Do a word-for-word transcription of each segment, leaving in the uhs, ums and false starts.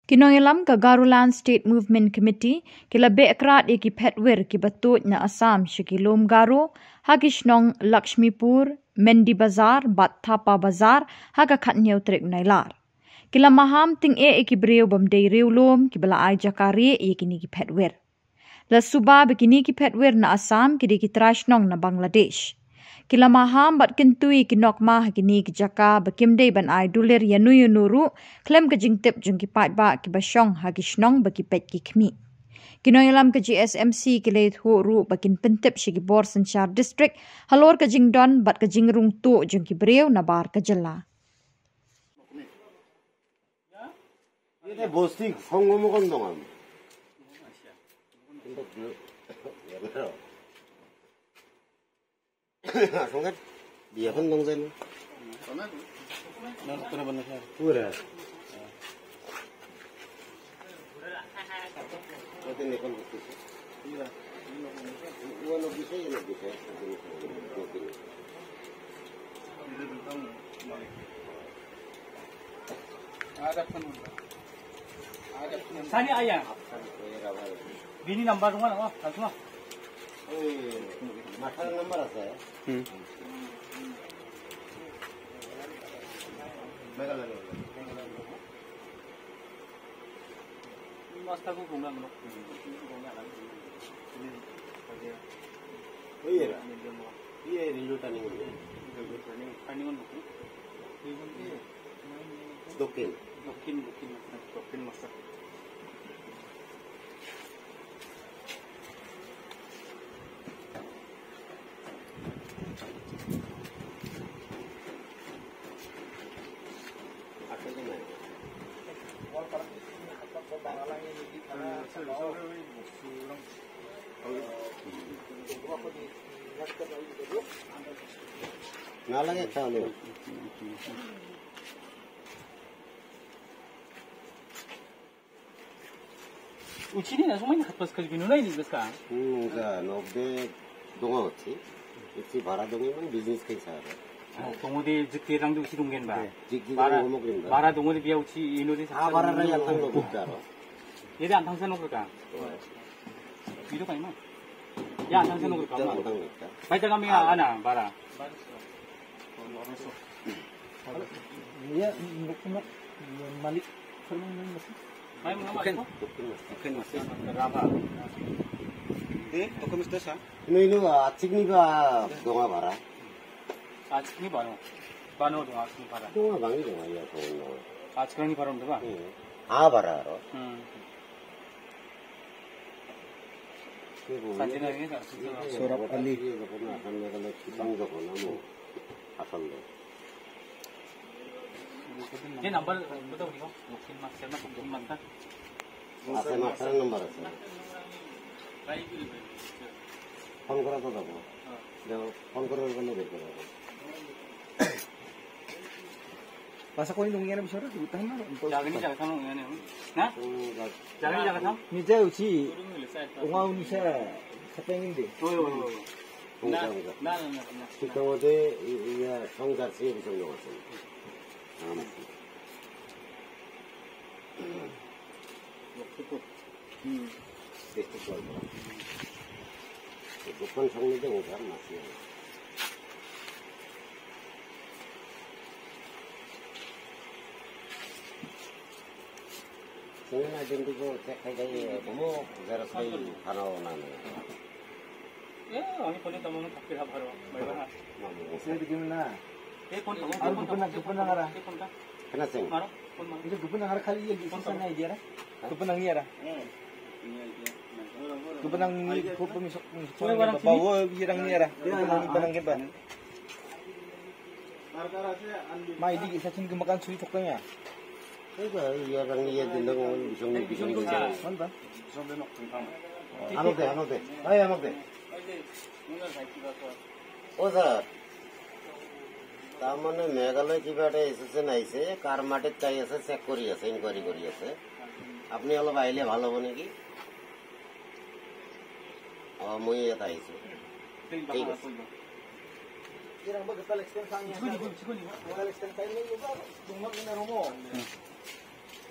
Ki nongïalam ka Garoland State Movement Committee ki la beh krad ïa ki phetwir kiba tuid na Assam sha ki lum Garo ha ki shnong Lakshmipur, Mendi Bazar bad Thapa Bazar ha ka khathynñiew tarik Nailar. Ki la maham tyngeh ïa ki briew bym dei riewlum kiba la ai jaka rieh ïa kine ki phetwir. La suba ba kine ki phetwir na Assam ki dei ki trai shnong na Bangladesh. Ki la maham bad kyntu ïa ki nokma ha kine ki jaka ba kim dei ban ai dulir ïano ïano ruh khlem ka jingtip jong ki paidbah kiba shong ha ki shnong ba ki peit ki khmih. Ki nongïalam ka G S M C ki la ïathuh ruh ba kin pyntip sha ki bor synshar district halor ka jingdon bad ka jingrung tuh jong ki briew nabar ka jylla. Ede bostik Songomokon dong am. Songat dia kan dong zen. Pura. Ito ni kon bostik. Iya. Iwan of the same, of the same. Sani aya. Bini number one, oh, satu. Master number আছে. Hmm. Master ko guna guna. Iya. Iya, rindu tani guna. Tani guna. দক্ষিণ। দক্ষিণ, দক্ষিণ, দক্ষিণ মাস্টার। Nalage kale. Uchini na sumai na khatpas kajbinu na ini beska. Hmm, ga nokde donga uchi. Uchi bara donga man business kai sa. Tongo de jikte rang de uchi donggen ba. Jik jik bara ngomok rin ba. Bara dongo de bia uchi ino de. Ah, bara rang yang tang lo bukta ro. Ini antang sa nok ka. Bidu kai ma. Ya antang sa nok ka. Antang nok ka. Bai ta kami ana bara. Iya, nuk nuk malik. Oke, oke, oke. Raba. Eh, oke, mister sa? Ini ini ba achik ni ba donga bara. Achik ni bano. Bano donga achik ni bara. Donga bangi donga ya kono. Achik ni bara donga. Ah, bara ro. Hmm. Sorap Ali. ये नंबर बताओ, दक्षिण मास्टर में दक्षिण मास्टर। আছে মাস্টার নাম্বার আছে। ফোন করা তো যাবো। যাও, ফোন করার জন্য বের করে দেবো। Masa ko ni dong yan bichara tu tang na. Jaga ni jaga tang yan. Na? Jaga ni jaga tang. Ni jauh si. Ungau ni sa. Sa pengin de. Oh, oh, oh. Ungau ni sa. Na na na na. Kita wade ya songkar si bisa dong asal. Amat. Waktu tu. Hmm. District Goalpara. Bukan song ni dong kan masih. Song na identity ko check kai kai bomo zero side khana na na. Ya, ani phone tamo na kapira bharo. Bai ba. Sini di gimana? Eh, phone tamo. Aru gupana gupana ngara. Eh, phone ka. Kena sing. Maro, phone maro. Itu gupana ngara kali ya di sana dia. Gupana ngira. Gupana ni ko pun sok sok ba wo ïa rang ni ara. Gupana ni ba nang ba. Mai di sa chin gumba kan sui thok ya. Ega ïa rang ïa dindang on bisong ni bisong dindang. Ano de, ano de. Ay, ano de. Oh, sir. তাৰমানে মেঘালয় কিবা এটা এছ'চিয়েশ্যন আহিছে, কাৰ মাটিত কাই আছে চেক কৰি আছে, ইনকুৱাৰী কৰি আছে। আপুনি অলপ আহিলে ভাল হ'ব নেকি? অ', মই ইয়াত আহিছোঁ। ঠিক আছে।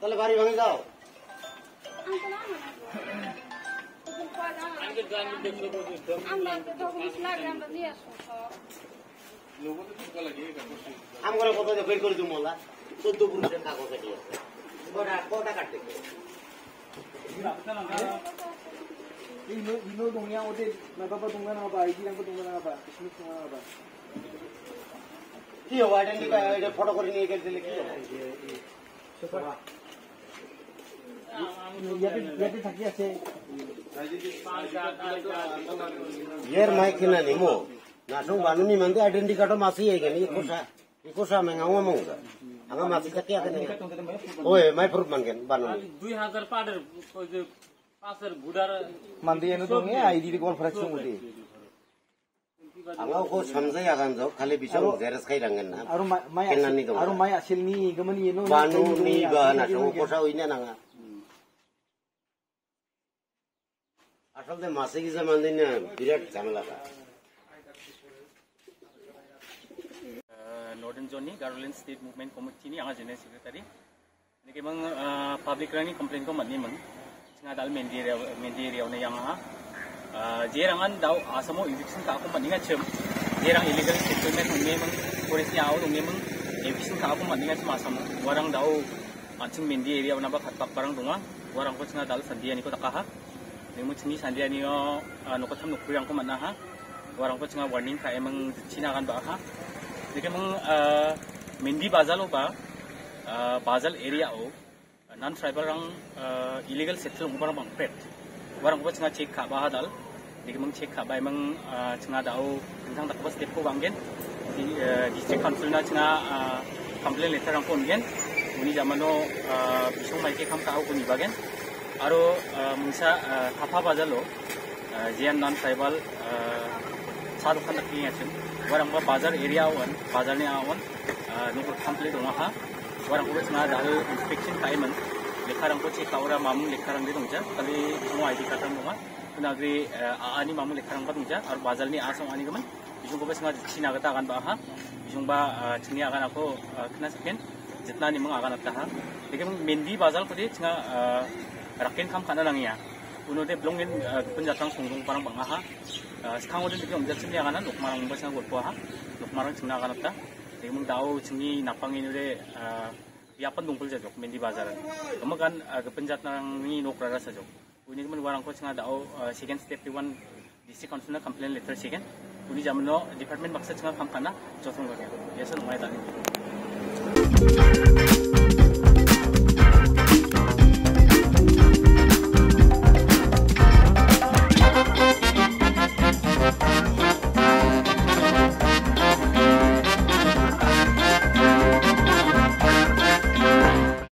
তাহলে বাড়ি ভাঙি যাও। আমরা কত বের করে দিব মোল্লা? চোদ্দ পুরুষের কাগজ রেডি আছে। কটা, কটা কাটতে? Ino, ino dong ya, ode, na baba dong na ba, igi dong dong na ba, kismis dong na ba. কি হবে? আইডেন্টি কার্ড, এটা ফটো করে নিয়ে গেলে দিলে কি হবে? ইয়াতে, ইয়াতে থাকি আছে। Yer mai kina ni mo. Na sung banu ni mandi identity card masi ye gani, iko sa, iko sa menga wa mong sa. Anga masi sa kya kene? Oe, mai proof man gen banu ni. দুই হাজার পাঁচের, ওই যে পাঁচের ভোটার Mandi eno dong ya, ID di conference sung uti. Anga ko samjai agan jo, khali bisang Aro- jeres kai rangen na. Aro mai, mai Kenan asil, ni dong. Aro mai asil ni, gaman yeno, Banu ni ba na sung ko sa uinya nanga. Asal de masi ki zaman din na birat jhamela tha. Uh, Northern Zone ni Garoland State Movement Committee ni anga General Secretary. Niki mang, uh, public rang ni complaint ko mani mang. Chinga dal Mendi area, Mendi area ne yang ha. Uh, je rang an dau Assam o eviction ka ko mani nga chem. Je rang illegal settlement ne mang, forest ya o ne mang, eviction ka ko mani nga chem Assam o. Warang dau Anching Mendi area na ba khat pak barang dunga. Warang ko chinga dal Sandia ni ko taka ha. Nemu chini Sandia ni o, ah, nokot tham nokpri ang ko mana ha. Warang ko chinga warning ka emang china kan ba ha. Niki mang, ah, Mendi bazar o ba, ah, bazar area o. Non tribal rang, ah, illegal settle o barang bang pet. Warang ko chinga check ka ba ha dal. Niki mang check ka ba emang, ah, chinga dau tentang tak ba step ko bang gen. Di, ah, district council na chinga, ah, complaint letter ang ko gen. Uni jamano, ah, bisong mai ke kam ka ko ni ba gen. Aro, ah, mungsa, ah, Thapa bazar lo, ah, jian non tribal, ah, sa dukan tak ni achin. Warang ba bazar area wan, bazar ni awan, ah, nukul complete dong ha. Warang ko chinga dal inspection ka emang. Lekharang ko che ka ora mamung lekharang de dongja, kali semua I D card rang dongja. Kuna gri ani mamung lekharang ba dongja, ar bazar ni asong ani gaman. Bijung ko bes nga china kata kan ba ha. Bijung ba chini akan ako kena sekian. Jitna ni mung akan ta ha. Lekin Mendi bazar ko de chinga rakin kam kana nang ya. Uno de blong in penjatang sungdung parang bang ha. Sekarang udah lekin jat chini akan Nokmarang ba chinga golpo ha. Nokmarang china akan ta. Lekin mung dau chini napang ini de yapan dungpul jajok Mendi bazar. Kamu kan kepenjat nang ni nok rara sajok. Uni kemen warang ko chinga dau second step di wan district council na complaint letter second. Uni jamno department baksa chinga kam kana jotong ka. Ya san mai tani.